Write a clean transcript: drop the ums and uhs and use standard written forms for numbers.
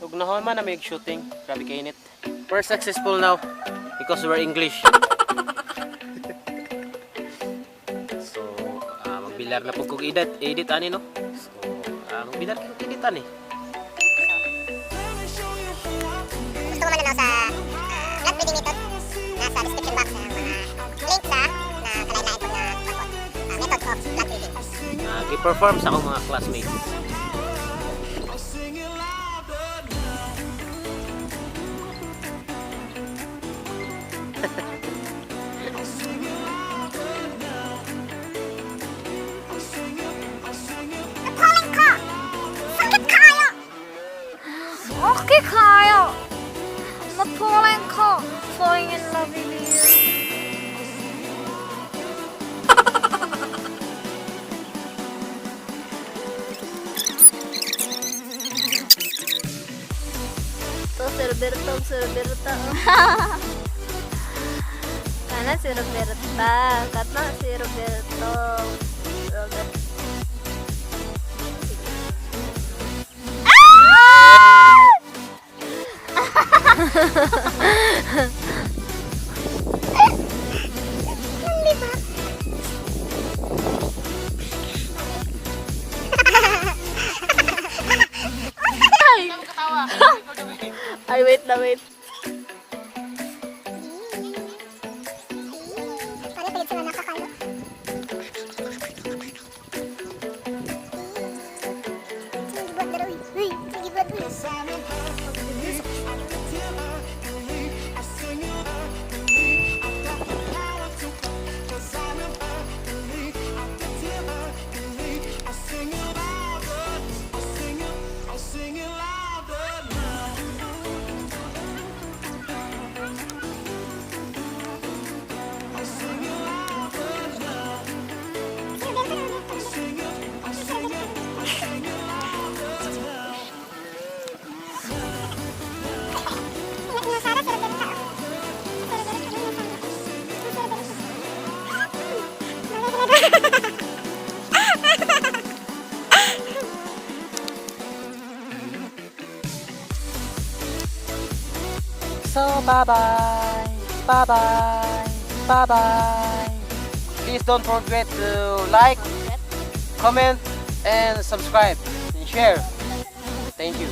Ug nahuman na may shooting. Grabe kainit. We're successful now because we're English. So, magbilar na pud kog edit, edit ani, no. So, magbilar kog edit ani. Gusto mo mananaw sa plant breeding method, nasa description box ang mga link sa na kalain-lain po na method of plant breeding. Gi-perform sa akong mga classmates. Napaling ka! Sakit kaayo! Okay kaayo. Napaling ko. Falling in love with you. To si Roberto, si Roberta. Kana si Roberta. Katna si Roberto. Robert. Ah! Hindi ba? Ay! Ay, wait na, wait. Pare, palit sila nakakalo. Sige, buhat na raw eh. Uy, sige, buhat, uy. Nasara, si Roberta. Si Roberta, nasara. Si Roberta. So, bye-bye. Bye-bye. Bye-bye. Please don't forget to like, comment, and subscribe, and share. Thank you.